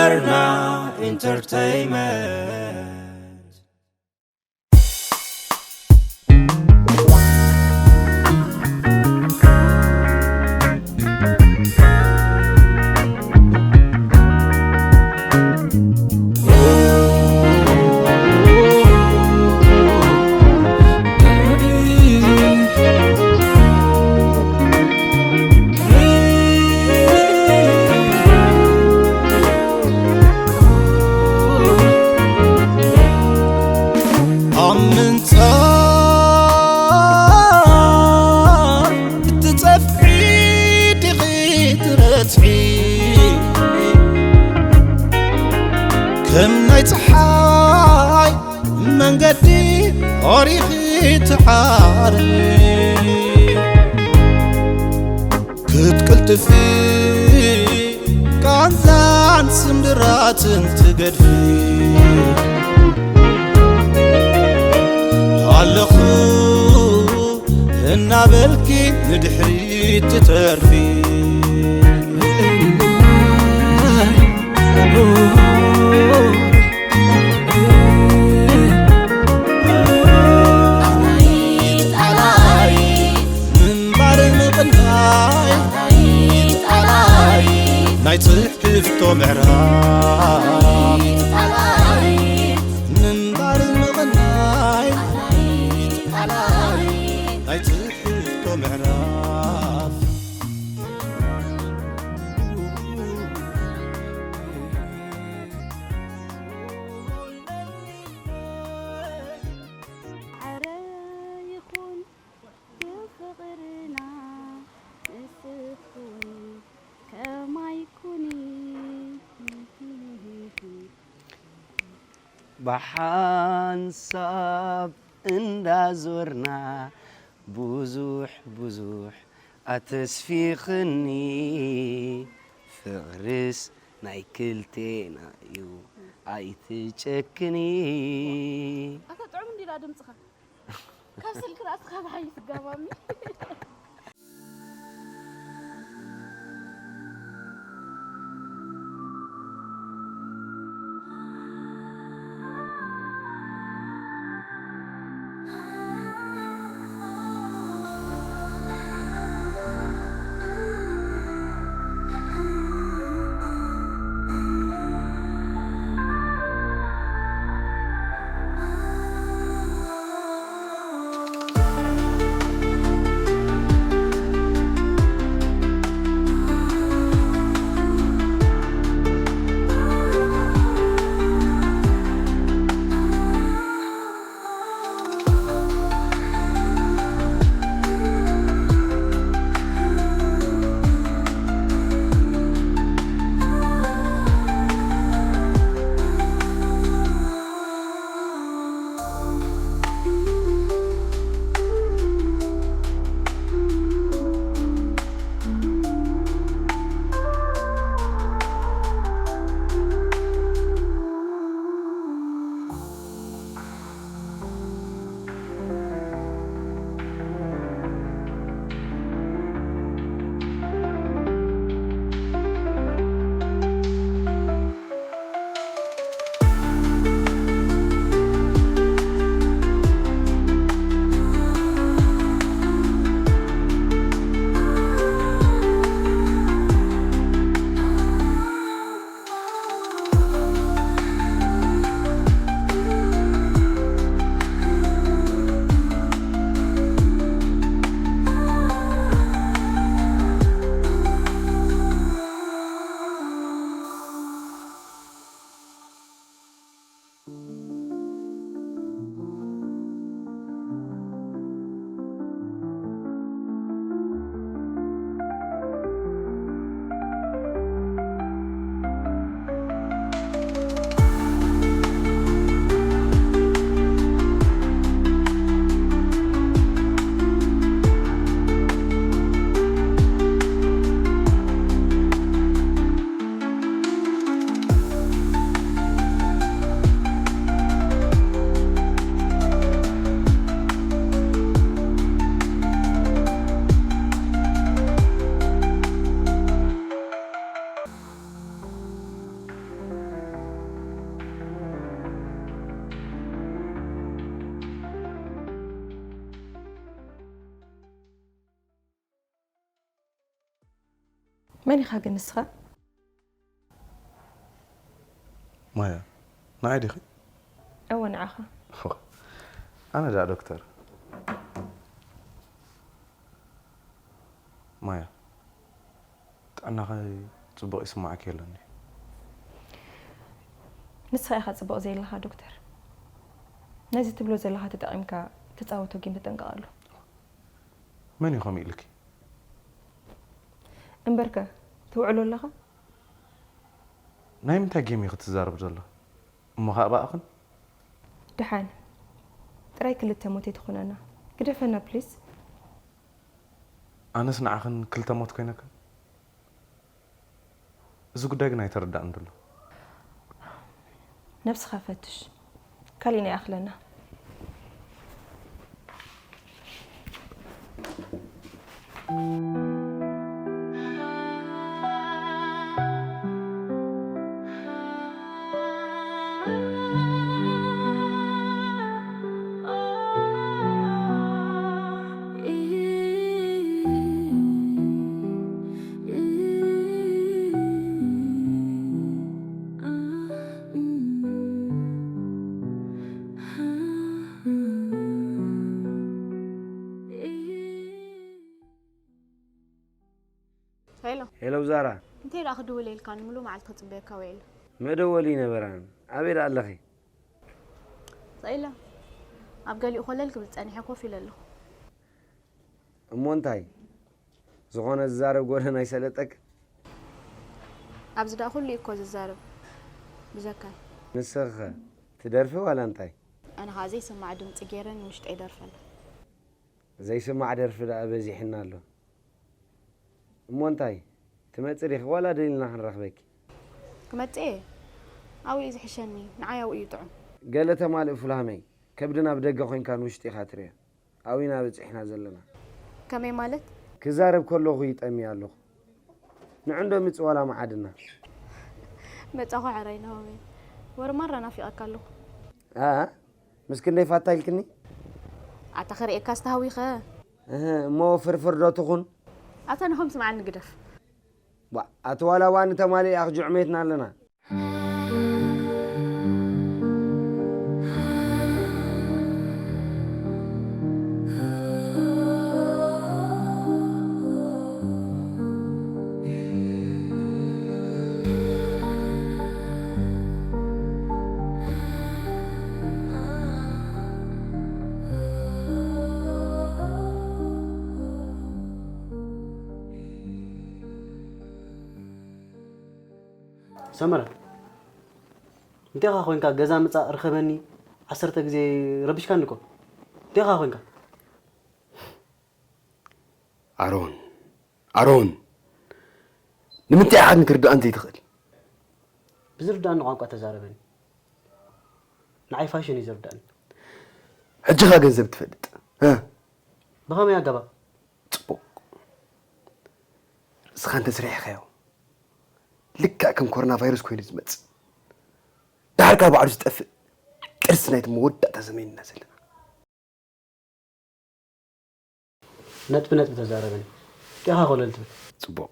Arna Entertainment. ኣብ ምንጻር እትጸፍዒ ዲኺ ትረትዒ፣ ከም ናይ ጸሓይ መንገዲ ኦሪኺ ትዓሪ፣ ክትቅልጥፊ ቃንዛን ስምብራትን ትገድፊ፣ ኣለኹ እናበልኪ ንድሕሪት ትተርፊ። ምንባር ምቕናይ ናይ ጽሕፍቶ ምዕራፍ። ምንባር ምቕናይ ናይ ጽሕፍቶ ምዕራፍ። ማዕረ ይኹን ብፍቕርና ንስኹን ከማይ ኩኒ። ብሓንሳብ እንዳዞርና ብዙሕ ብዙሕ ኣተስፊኽኒ፣ ፍቕርስ ናይ ክልቴና እዩ ኣይትጨክኒ። ኣታ ጥዑም እንዲላ ድምፅኻ። ካብ ስልኪ ራስኻ ብሓይ ትጋባሚ። መን ኢኻ ግን ንስኻ? ማያ፣ ንዓይ ዲኺ? እወ ንዓኻ። ኣነ ደኣ ዶክተር። ማያ፣ ጥዕናኺ ጽቡቕ ይስማዓኪ የሎን ድዩ? ንስኻ ኢኻ ጽቡቕ ዘየለኻ ዶክተር። ነዚ ትብሎ ዘለኻ ተጠቒምካ ትጻወቶ ጌም ተጠንቀቐሉ። መን እዩ ከምኡ ኢሉኪ? እምበርከ ትውዕሎ ኣለኻ? ናይ ምንታይ ጌም እዩ ክትዛረብ ዘሎ? እሞ ከኣ ብኣኽን? ደሓን ጥራይ ክልተ ሞት ኣይትኹነና። ግደፈና ፕሊስ። ኣነስ ንዓኽን ክልተ ሞት ኮይነክን? እዚ ጉዳይ ግን ኣይተረዳእን ዘሎ። ነብስኻ ፈትሽ። ካሊእና ይኣኽለና። ሄሎ፣ ሄሎ ዛራ። እንታይ ደኣ ክድውል ኢልካኒ? ምሉእ መዓልቲ ክጽበየካ ውዒለ። መደወሊ ነበራን። ኣበይ ደኣ ኣለኺ? ስቕ ኢለ ኣብ ገሊኡ ኮለል ክብል ጸኒሐ ኮፍ ኢለ ኣለኹ። እሞ እንታይ ዝኾነ ዝዛረብ ጎደና ኣይሰለጠክ? ኣብዚ ደኣ ኩሉ እዩ እኮ ዝዛረብ ብዘካይ። ንስኺኸ ትደርፊ ዋላ እንታይ? ኣነ ኸኣ ዘይስማዕ ድምጺ ገይረ ንውሽጠይ ይደርፍ ኣለኹ። ዘይስማዕ ደርፊ ደኣ በዚሕና ኣሎ። እሞ እንታይ ትመጺ ዲኺ ዋላ ደሊልና ክንረኽበኪ? ክመጽእ እየ። ኣብኡ እዩ ዝሕሸኒ። ንዓይ ኣብኡ እዩ ጥዑም። ገለ ተማልእ ፉላመይ፣ ከብድና ብደገ ኮይንካ ንውሽጢ ኢኻ ትርእዮ። ኣብኡ ኢና በጺሕና ዘለና። ከመይ ማለት? ክዛረብ ከለኹ ይጠምየ ኣለኹ። ንዑ እንዶ ምጺ ዋላ መዓድና። መጻኹ ሕራይ ናሆመይ። ወረ ማራ ናፊቐካ ኣለኹ። ኣ ምስ ክንደይ ፋታ ኢልክኒ? ኣታ ክርእየካስ ተሃዊኸ። እህ፣ እሞ ፍርፍር ዶ ትኹን? ኣታ ናሆም ስምዓኒ ግደፍ። ቧ፣ ኣቲ ዋላ ዋኒ ተማሊእ ኣኽጅዑ መይትና ኣለና። ሰመረ፣ እንቴኻ ኮንካ ገዛ ምጻእ ርኸበኒ ዓሰርተ ግዜ ረቢሽካኒ እኮ። እንቴኻ ኮንካ? ኣሮን፣ ኣሮን፣ ንምንታይ ኢኻ ግን ክርድኣኒ ዘይትኽእል? ብዝርድኣኒ ቋንቋ ተዛረበኒ። ንዓይ ፋሽን እዩ ዝርድኣኒ። ሕጂ ኸ ገንዘብ ትፈልጥ? እ? ብኸመይ ኣገባብ? ጽቡቕ። ርእስኻ እንተስሪሕካዮ፣ ልክዕ ከም ኮሮና ቫይረስ ኮይኑ ዝመጽእ፣ ደሓር ካብ ባዕሉ ዝጠፍእ ቅርሲ ናይቲ መወዳእታ ዘመን ኢና ዘለና። ነጥቢ ነጥቢ ተዛረበኒ። ጤኻ ኮለል ትብል። ጽቡቕ።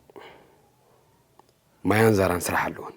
ማያን ዛራን ስራሕ ኣለወን።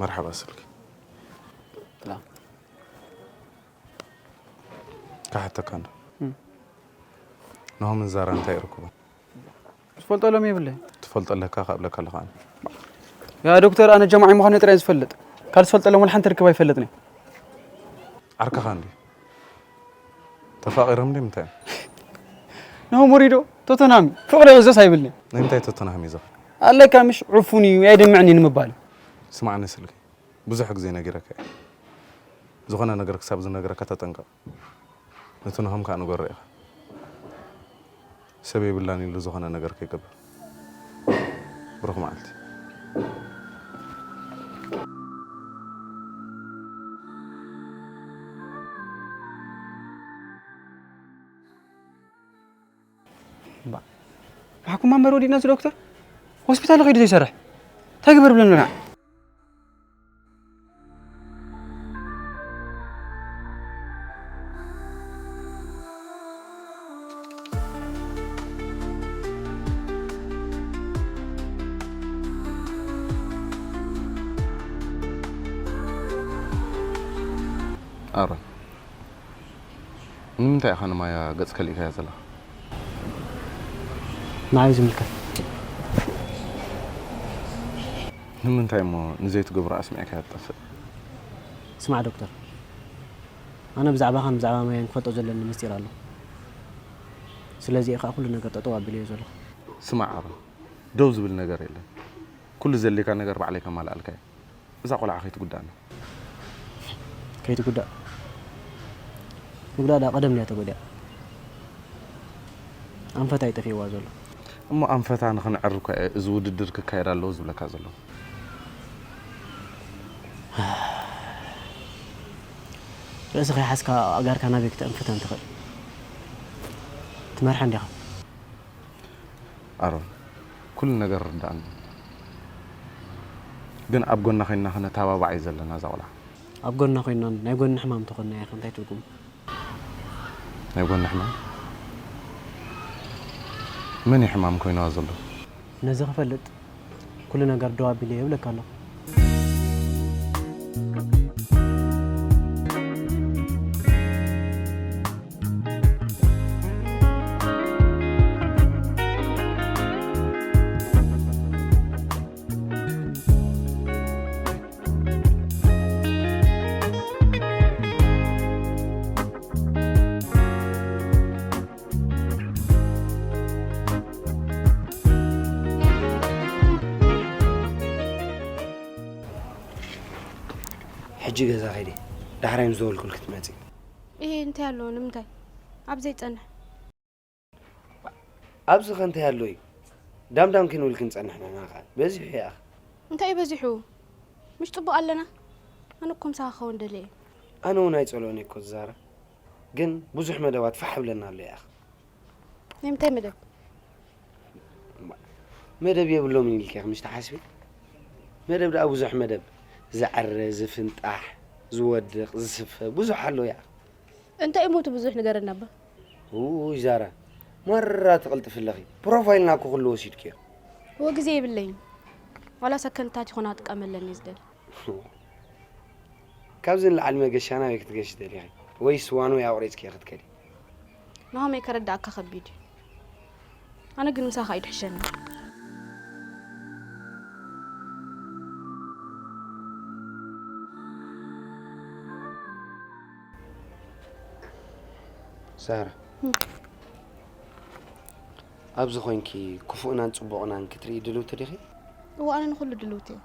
መርሓባ ስልኪ። ሰላም። ካሓተካ እንዶ። ናሆምን ዛራ እንታይ ይርክቦም? ዝፈልጠሎም የብለይ። ትፈልጦ ኣለካ ካብለካ ኣለካ። ያ ዶክተር ኣነ ጀማዒ ምዃኑ ጥራይ ዝፈልጥ። ካልእ ዝፈልጠሎም ወላ ሓንቲ ርክብ ኣይፈልጥን። ዓርካኻ እንዲ። ተፋቒሮም ድም እንታይ? ናሆም ወሪዶ ቶተንሃም ፍቕሪ ይዕዘዝ ኣይብልኒ። ንምንታይ ቶተንሃም ይዘፍ? ኣለካ ምሽ ዕፉን እዩ ኣይደምዕን እዩ ንምባል። ስማዕኒ ስልኪ ብዙሕ ግዜ ነጊረካ እየ። ዝኾነ ነገር ክሳብ ዝነግረካ ተጠንቀቕ። ነቲ ናሆም ከኣ ንገሮ ኢኻ። ሰብ የብላን ኢሉ ዝኾነ ነገር ከይገብር። ብሩኽ መዓልቲ። ባሕኩም ማንበር ወዲእና እዚ ዶክተር ሆስፒታል ከይዱ ዘይሰርሕ እንታይ ግበር ብለና ኣሮን ንምንታይ ኢኻ ንማያ ገጽ ከሊእካያ ዘለኻ? ንዓይ ዝምልከት ንምንታይ እሞ ንዘይትገብሮ ኣስሚዕካያ ትጠፍእ? ስማዕ ዶክተር፣ ኣነ ብዛዕባኻን ብዛዕባ ማያን ክፈልጦ ዘለኒ ምስጢር ኣሎ። ስለዚ እየ ከዓ ኩሉ ነገር ጠጠው ኣቢለዮ ዘለኹ። ስማዕ ኣሮን፣ ደው ዝብል ነገር የለን። ኩሉ ዘድልየካ ነገር ባዕለይ ከማልኣልካ እየ። እዛ ቆልዓ ከይትጉዳእና። ከይትጉዳእ ምግዳእ ደኣ ቀደም ድያ ተጎዲኣ? ኣንፈታ እዩ ጠፊእዋ ዘሎ። እሞ ኣንፈታ ንኽንዕር እኳ እየ እዚ ውድድር ክካየድ ኣለዎ ዝብለካ ዘለኹ። ርእሲ ከይሓዝካ ኣእጋርካ ናበይ ክተእንፍተን ትኽእል? ትመርሓ እንዲኻ። ኣሮን፣ ኩሉ ነገር ርዳእኒ። ግን ኣብ ጎና ኮይንና ክነተባብዓ እዩ ዘለና እዛ ቆልዓ። ኣብ ጎና ኮይንና ናይ ጎኒ ሕማም ተኾንና ኢኻ እንታይ ትርጉሙ? ናይ ጎኒ ሕማም? መን እዩ ሕማም ኮይንዋ ዘሎ? ነዚ ክፈልጥ ኩሉ ነገር ደው ኣቢለ እየ እብለካ ኣለኹ። ሕጂ ገዛ ከይደ ዳሕራይ ምስ ደወልኩልኪ ክትመጺ። እሂ እንታይ ኣለዎ ንምንታይ ኣብ ዘይጸንሕ ኣብዚ ከ እንታይ ኣሎ እዩ? ዳምዳም ክንብል ክንጸንሕ ንሕና ከኣ በዚሑ ይኣኽ። እንታይ እዩ በዚሑ? ምሽ ጽቡቕ ኣለና? ኣነ እኮ ምሳኻ ክኸውን ደልየ እየ። ኣነ እውን ኣይጸልኦን እየ እኮ ዛራ፣ ግን ብዙሕ መደባት ፋሕ ይብለና ኣሎ ይኣኽ። ናይ ምንታይ መደብ? መደብ የብሎምን ኢልኪ ኢኺ ምሽ ትሓስቢ? መደብ ደኣ ብዙሕ መደብ፣ ዝዕረ፣ ዝፍንጣሕ፣ ዝወድቕ፣ ዝስፈ ብዙሕ ኣሎ ይኣኽ። እንታይ እሞ እቲ ብዙሕ ንገረና እባ። ውይ ዛራ ማራ ትቕልጥፊ ኣለኺ። ፕሮፋይልና እኮ ኩሉ ወሲድክዮ። እወ ግዜ የብለይን። ዋላ ሰከንድታት ይኹና ክጥቀመለን እየ ዝደሊ። ካብዚ ንላዕሊ መገሻ ናበይ ክትገሺ ደሊኺ? ወይስ ዋን ዌይ ኣቑሪፅኪ ክትከዲ? ናሆመይ ከረድኣካ ከቢድ እዩ። ኣነ ግን ምሳኻ እዩ ድሕሸኒ። ሳራ፣ ኣብዚ ኮይንኪ ክፉእናን ጽቡቕናን ክትርኢ ድልውቲ ዲኺ? እወ፣ ኣነ ንኹሉ ድልውቲ እየ።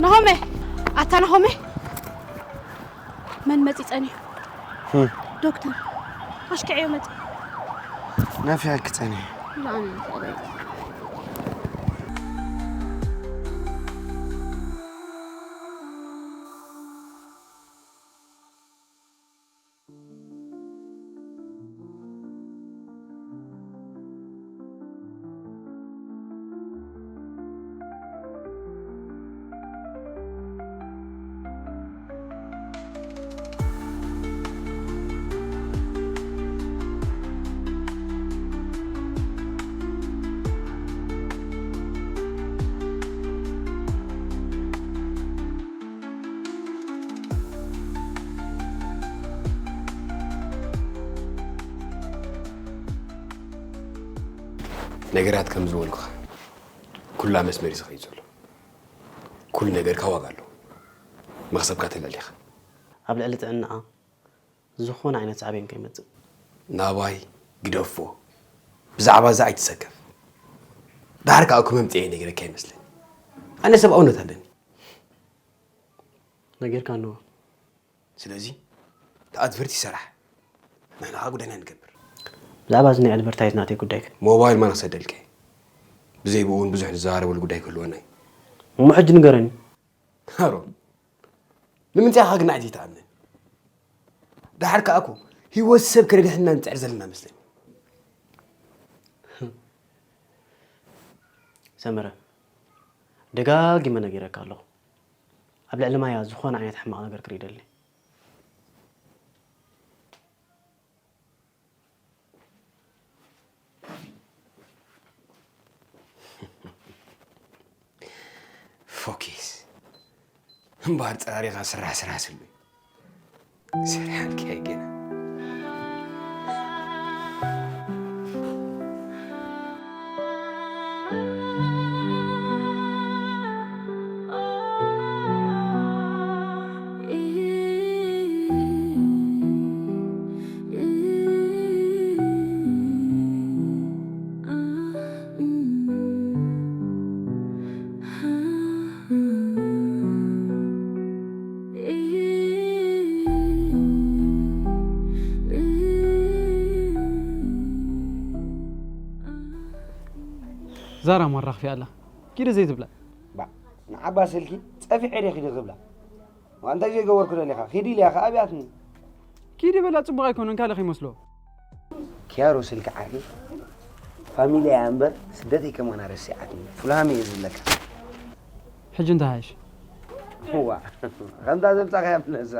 ናሆሜ! ኣታ ናሆሜ! መን መጺ ጸኒሑ? ዶክተር ኣሽክዕዮ መጺ። ናፊያ ክጸኒ። ነገራት ከም ዝበልኩኻ ኩላ መስመር እዩ ዝኸይድ ዘሎ። ኩሉ ነገርካ ዋጋ ኣለዎ። መኽሰብካ ተልዕል ኢኻ። ኣብ ልዕሊ ጥዕናኣ ዝኾነ ዓይነት ሳዕቤን ከይመጽእ። ናባይ ግደፎ። ብዛዕባ እዛ ኣይትሰከፍ። ደሓር ከኣ እኮ መምጽኤ ነጊረካ ይመስለኒ። ኣነ ሰብኣውነት ኣለኒ። ነጊርካ ኣለዎ። ስለዚ እቲ ኣድቨርት ይሰራሕ። ንሕና ከኣ ጉዳይና ንገብር። ብዛዕባ እዚ ናይ ኣድቨርታይዝ ናተይ ጉዳይከ? ሞባይል ማን ክሰደልከ? ብዘይ ብኡ እውን ብዙሕ ንዘራረበሉ ጉዳይ ክህልወና እዩ። እሞ ሕጂ ንገረኒ። ሃሮ፣ ንምንታይ ኢኻ ግን ንዓይ ዘይትኣምነኒ? ደሓር ከኣ እኮ ህይወት ሰብ ከነድሕን ኢና ንጽዕር ዘለና መስለኒ። ሰመረ፣ ደጋጊመ ነጊረካ ኣለኹ። ኣብ ልዕሊ ማያ ዝኾነ ዓይነት ሕማቕ ነገር ክርኢ ደሊ። ፎኪስ። እምበኣር ጸራሪኻ ስራሕ ስራሕ ስሉ። ሰሪሓልኪ ገና። ዛራ ማራ ክፊ ኣላ። ኪዲ ዘይትብላ። ባ፣ ንዓባ ስልኪ ጸፊዐ ዲኺ ዶ ክብላ? ዋንታ ዘይገበርኩ ደሊኻ? ኪዲ ኢልያ ከኣ ኣብያትኒ። ኪዲ በላ ጽቡቕ ኣይኮነን፣ ካልእ ከይመስሎ። ኪያሮ ስልኪ ዓርኪ ፋሚልያ እያ እምበር ስደተይ ከማና ረሲዓትኒ። ፍልሃም እየ ዝብለካ። ሕጂ እንታይ ሓይሽ? ዋ፣ ከምታ ዘምጻኻያ ምነሳ።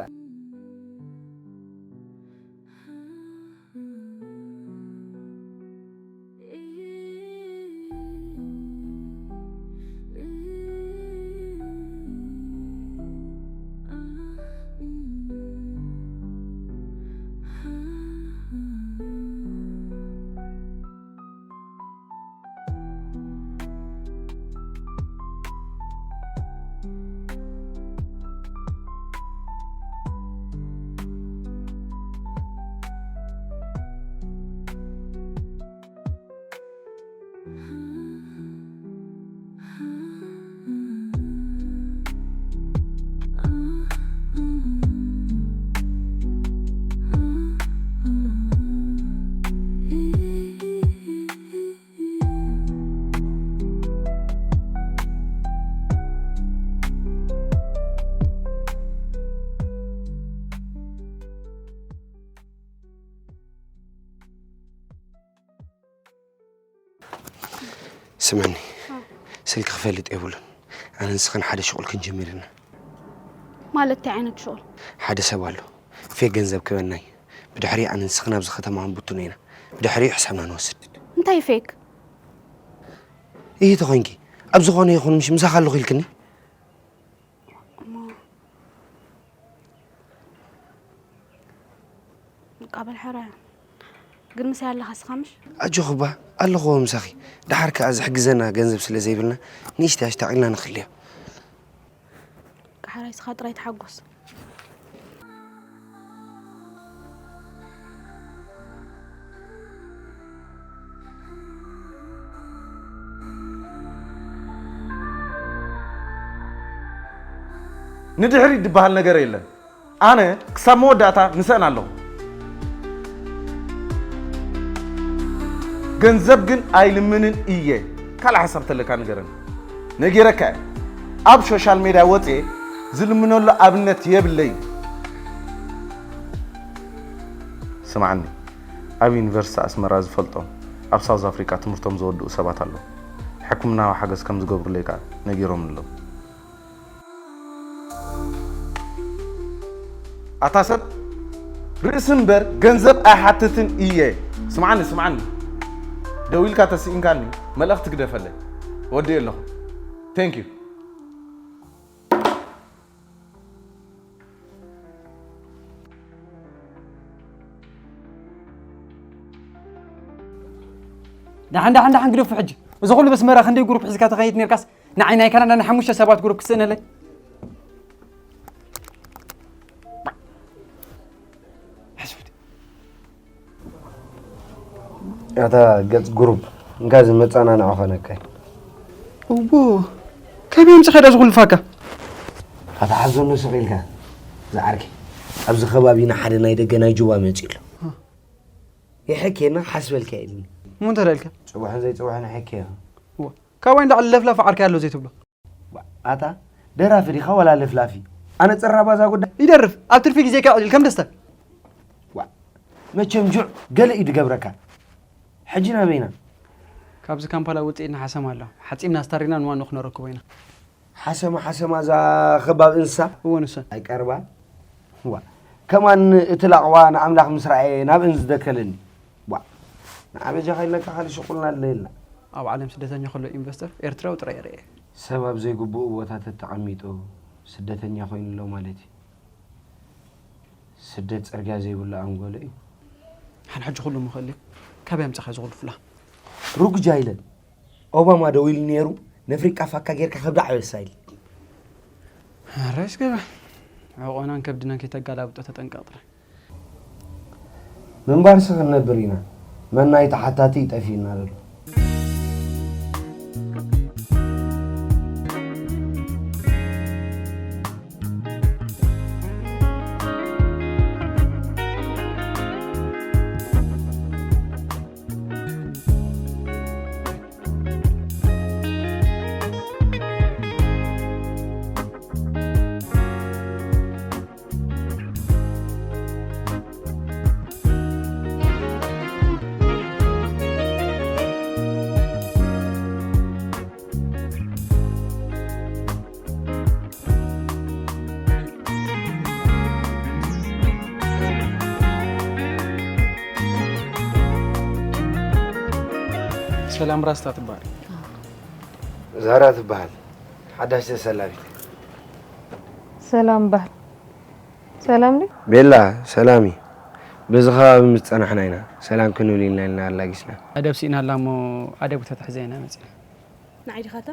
ስምዕኒ፣ ስልኪ ክፈልጥ የብሉን። ኣነ ንስኽን ሓደ ሽቑል ክንጅምር ኢና። ማለት እንታይ ዓይነት ሽቑል? ሓደ ሰብ ኣሎ፣ ፌክ ገንዘብ ክበና እዩ። ብድሕሪ ኣነ ንስኽን ኣብዚ ከተማ ክንብትኖ ኢና። ብድሕሪኡ ሕሳብና ንወስድ። እንታይ ፌክ? ይህ ተኾይንኪ፣ ኣብ ዝኾነ ይኹን ምሽ ምሳኻ ኣለኹ ኢልክኒ? እሞ ንቃበል ሕራይ። ግን ምሳይ ኣለኻ ስኻ ምሽ? ኣጆኺ እባ ኣለኹ ምሳኺ። ደሓር ከኣ ዝሕግዘና ገንዘብ ስለ ዘይብልና ንእሽተይ ኣሽታቒልና ንኽልዮ። ሕራይ ስኻ ጥራይ ተሓጎስ። ንድሕሪት ዝበሃል ነገር የለን። ኣነ ክሳብ መወዳእታ ምሰን ኣለኹ። ገንዘብ ግን ኣይልምንን እየ። ካልእ ሓሳብ ተለካ ንገረኒ። ነጊረካ እየ። ኣብ ሶሻል ሜድያ ወፅየ ዝልምነሉ ኣብነት የብለይ። ስምዓኒ፣ ኣብ ዩኒቨርሲቲ ኣስመራ ዝፈልጦም ኣብ ሳውዝ ኣፍሪቃ ትምህርቶም ዘወድኡ ሰባት ኣለዉ። ሕክምናዊ ሓገዝ ከም ዝገብሩለይ ከኣ ነጊሮምኒ ኣለዉ። ኣታ ሰብ፣ ርእሲ እምበር ገንዘብ ኣይሓትትን እየ። ስምዓኒ፣ ስምዓኒ። ደዊልካ ተስኢንካኒ፣ መልእኽቲ ግደፈለይ። ወዲኤ ኣለኹ። Thank you። ደሓን፣ ደሓን፣ ደሓን ግደፉ ሕጂ። እዚ ኩሉ በስመራ ክንደይ ግሩፕ ሒዝካ ትኸይድ ኔርካስ፣ ንዓይ ናይ ካናዳ ንሓሙሽተ ሰባት ግሩፕ ክስእነለይ? ሕስቡት። ኣታ ገጽ ግሩፕ፣ እንካ እዚ መጻናንዒ ኾነካ። እዎ፣ ከመይ ኣምጺኻ ዳ ዝኹልፋካ? ኣታ ሓዞ ንስቕ ኢልካ፣ ዝዓርከይ። ኣብዚ ከባቢና ሓደ ናይ ደገ ናይ ጁባ መጺኡ ኣሎ። እ። የሐኬና ሓስበልካ ኢልኒ። እሞ እንታይ ደኣ ኢልካ? ጽባሕን ዘይጽባሕን የሐኬና። እዋ፣ ካባይ ንላዕሊ ለፍላፊ ዓርከይ ኣሎ ዘይትብሎ። ዋ፣ ኣታ ደራፊ ዲኻ ዋላ ለፍላፊ? ኣነ ጽራብ ኣዛ ጉዳይ። ይደርፍ፣ ኣብ ትርፊ ግዜካ የዕልል ከም ደስታ። ዋ፣ መቸም ጁዕ ገለ እዩ ዝገብረካ። ሕጂ ናበይና? ካብዚ ካምፓላ ውጽኢትና ሓሰማ ኣሎ። ሓጺምና ኣስታሪና ንዋኖ ክነረክቦ ኢና። ሓሰማ፣ ሓሰማ እዛ ኸባብ እንስሳ? እወ፣ ንሰን። ኣይቀርባን። ዋ፣ ከማን እቲ ላቕዋ ንኣምላኽ ምስ ረኣየ ናብእን ዝደከለኒ። ዋ፣ ንዓ በጃኻ ኢልካ ካልእ ሽቁልና ኣለየልና። ኣብ ዓለም ስደተኛ ከሎ ኢንቨስተር ኤርትራዊ ጥራይ ርኤ። ሰብ ኣብ ዘይግቡእ ቦታ ተተቐሚጡ ስደተኛ ኮይኑ ኣሎ ማለት እዩ። ስደት ጽርግያ ዘይብሉ ኣንጎሎ እዩ። ሓን ሕጂ ኩሉ ምኽእል እዩ። ካበይ ኣምጻኻ እዚ ኩሉ ፍላ? ሩጉጅ ኣይለን። ኦባማ ደው ኢሉ ነይሩ፣ ነፍሪቃ ፋካ ጌርካ ከብዲ ዓበሳ ኢሉ። ራይስ ገባ። ዕቆናን ከብድናን ከይተጋላብጦ ተጠንቀቕ ጥራይ። ምንባርሲ ክንነብር ኢና። መናይ ተሓታቲ ይጠፊእና ዘሎ። ሰላም ራስታ ትበሃል። ዛራ ትበሃል። ሓዳሽ ተሰላፊት። ሰላም በሃል። ሰላም ድዩ? ቤላ፣ ሰላም እዩ። በዚ ከባቢ ምስ ጸናሕና ኢና ሰላም ክንብል ኢልና ኢልና ኣላጊስና። ኣደብ ስኢና ኣላ እሞ ኣደብ ክተትሕዘ ኢና መጺና። ንዓይ ዲኻ እታ?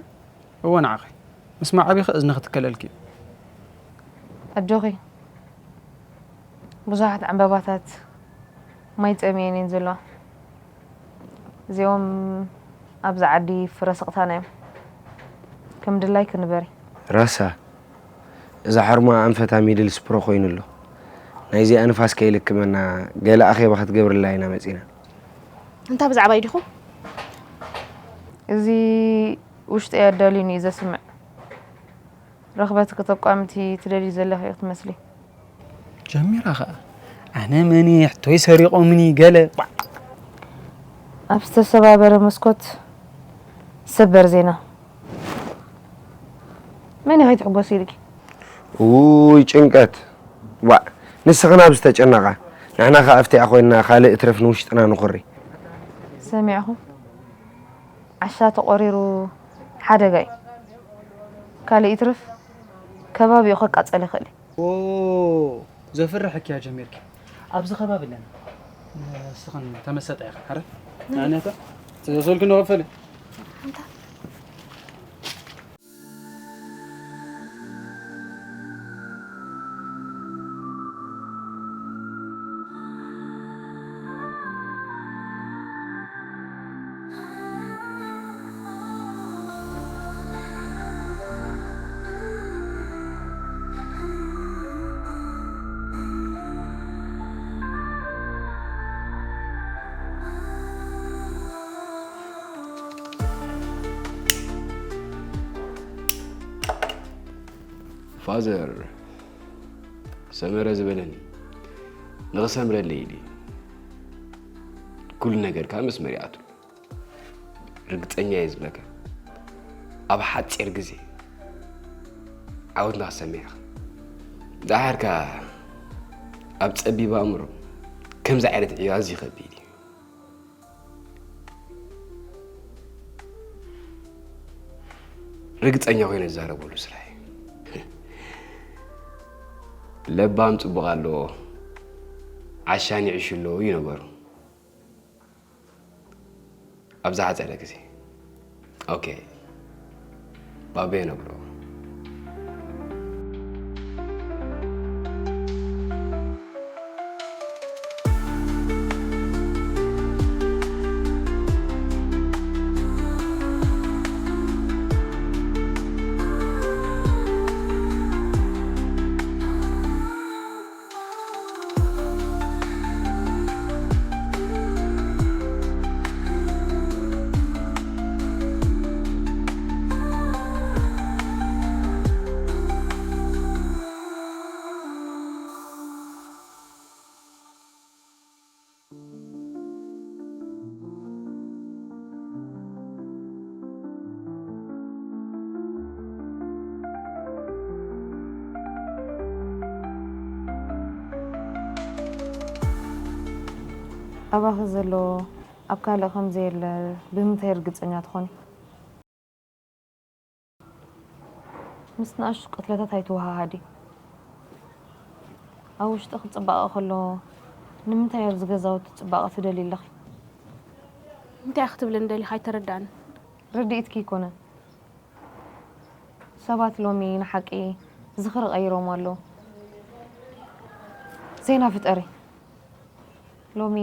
እወ ንዓኺ። ምስ መዓቢኺ እዝኒ ክትከለልኪ እዩ። ኣጆኺ። ብዙሓት ዕምባባታት ማይ ጸሚኤን እየን ዘለዋ። እዚኦም ኣብዚ ዓዲ ፍረ ስቕታና እዮም። ከም ድላይ ክንበሪ። ራሳ፣ እዛ ሓርማ ኣንፈታ ሚድል ስፕሮ ኮይኑ ኣሎ። ናይዚኣ ንፋስ ከይልክመና ገለ ኣኼባ ክትገብርላ ኢና መጺና። እንታ ብዛዕባይ ዲኹም? እዚ ውሽጠይ ኣዳልዩኒ እዩ ዘስምዕ። ረኽበቲ ከተቋምቲ ትደልዩ ዘለኺ ኢኺ ትመስሊ። ጀሚራ ኸኣ፣ ኣነ መን እየ? ሕቶይ ሰሪቖምኒ ገለ። ኣብ ዝተሰባበረ መስኮት ሰበር ዜና። መን እዩ ከይትሕጎስ ኢልኪ? ውይ ጭንቀት። ዋእ፣ ንስኽን ኣብ ዝተጨነቓ፣ ንሕና ኸኣ ኣብቲኣ ኮይንና ካልእ እትረፍ ንውሽጥና ንኹሪ። ሰሚዕኹም? ዓሻ ተቖሪሩ ሓደጋ እዩ። ካልእ ይትረፍ ከባቢኡ ከቃጸል ይኽእል እዩ። ኦ፣ ዘፍርሕ እኪያ ጀሚርኪ። ኣብዚ ከባቢ ኣለና። ንስኽን ተመሰጣ ኢኻ፣ ኣረ? ንኣነታ ተዘሰልኩ ንኸፈለ። ፋዘር ሰመረ ዝበለኒ ንኽሰምረለይ ኢሉ ኩሉ ነገር ካብ መስመር ይኣቱ። ርግጸኛ እየ ዝብለካ፣ ኣብ ሓጺር ግዜ ዓወትና ክሰምዕ ኢኻ። ደሓር ከኣ ኣብ ጸቢብ ኣእምሮ ከምዚ ዓይነት ዕዮ ኣዝዩ ከቢድ እዩ። ርግጸኛ ኮይነ ዝዛረበሉ ስራሕ እዩ። ለባም ጽቡቕ ኣለዎ፣ ዓሻ ንዒሹ ኣለዎ እዩ ነገሩ። ኣብ ዝሓጸረ ግዜ። ኦኬ። ባቤ ነብሮ። ኣባኺ ዘሎ ኣብ ካልእ ከም ዘየለ ብምንታይ ርግጸኛ ትኾኒ? ምስ ንኣሽቱ ቅትለታት ኣይትወሃሃዲ። ኣብ ውሽጥኺ ጽባቐ ከሎ ንምንታይ ኣብዚ ገዛውቲ ጽባቐ ትደልዪ ኣለኺ? እንታይ ክትብለኒ ደሊኻ ኣይተረድኣንን። ርድኢትኪ ኣይኮነን። ሰባት ሎሚ ንሓቂ ዝኽሪ ቀይሮም ኣለዉ። ዜና ፍጠሪ። ሎሚ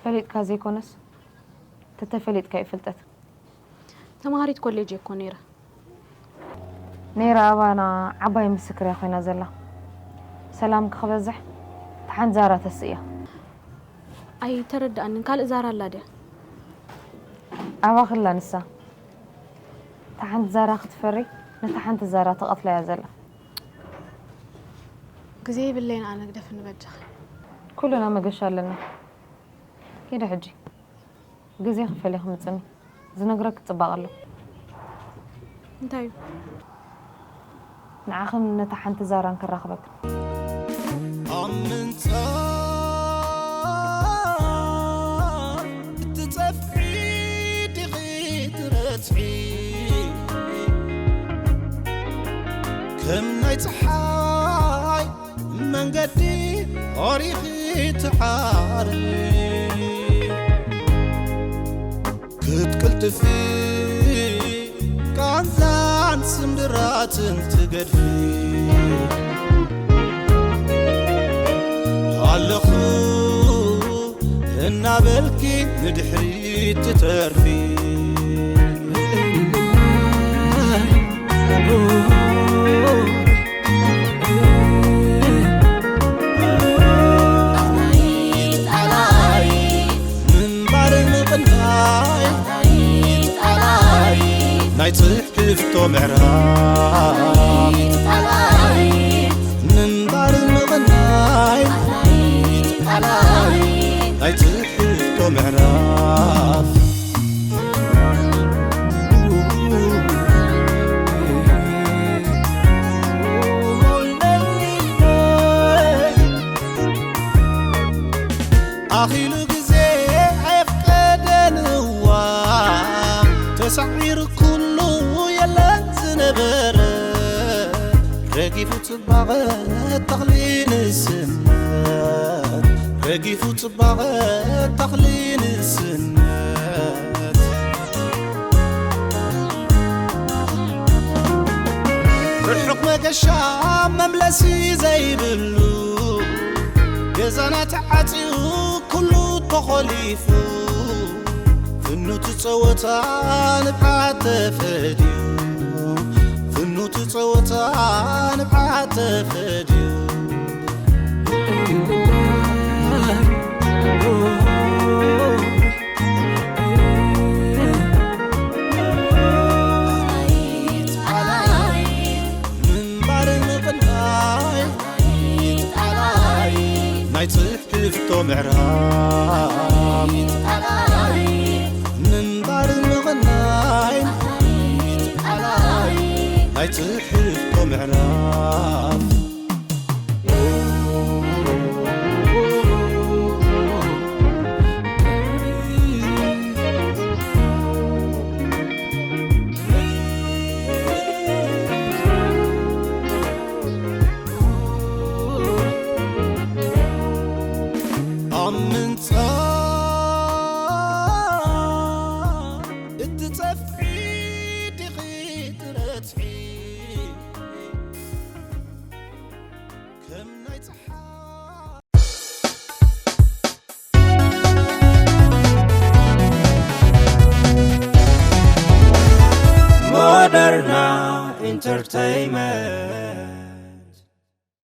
ፈሊጥካ ዘይኮነስ ተተፈሊጥካ እዩ ፍልጠት። ተማሃሪት ኮሌጅ እኮ ነይረ። ነይራ ኣባና ዓባይ ምስክር እያ ኮይና ዘላ። ሰላም ክበዝሕ ተሓንዛራ ተስእያ። ኣይተረድኣንን። ካልእ ዛራ ኣላ ድያ? ኣባኽላ ንሳ። እታ ሓንቲ ዛራ ክትፈሪ፣ ነታ ሓንቲ ዛራ ትቐትላ እያ ዘላ። ግዜ የብለይን ኣነ፣ ግደፍኒ በጃኺ። ኩልና መገሻ ኣለና። ኪዲ ሕጂ። ግዜ ክፈሊ ክምጽኒ። ዝነግረኪ ጽባቐ ኣሎ። እንታይ እዩ? ንዓኽን ነታ ሓንቲ ዛራን ከራኽበክን። ኣብ ምንጻር እትጸፍዒ ዲኺ ትረትዒ? ከም ናይ ጸሓይ መንገዲ ኦሪኺ ትዓሪ። ክትቅልጥፊ ቃንዛን ስምብራትን ትገድፊ። ኣለኹ እናበልኪ ንድሕሪት ትተርፊ። ምንባር ምቕናይ ናይ ትሕዝቶ ምዕራፍ። ምንባር ምቕናይ ናይ ትሕዝቶ ምዕራፍ። ኣኺሉ ግዜ ኣየፍቀደን እዋን ተሳዒሩ ኩሉ የለን ዝነበረ። ረጊፉ ጽባቐ ተኽሊ ንስነት፣ ረጊፉ ጽባቐ ተኽሊ ንስነት። ርሑቕ መገሻ መምለሲ ዘይብሉ፣ ገዛና ተዓጽዩ ኩሉ ተኾሊፉ። ፍኑት ጸወታ ንብዓት ተፈድዩ፣ ፍኑት ጸወታ ንብዓት ተፈድዩ። ናይ ጽሕፍቶ ምዕራፍ ምንባር ምቕናይ ናይ ጽሕፍቶ ምዕራፍ ኣብ ምንጻ እትጸፍሒ ዲኺ ትረትሒ ከም ናይ ጸሓይ ሞደርና ኢንተርተይመንት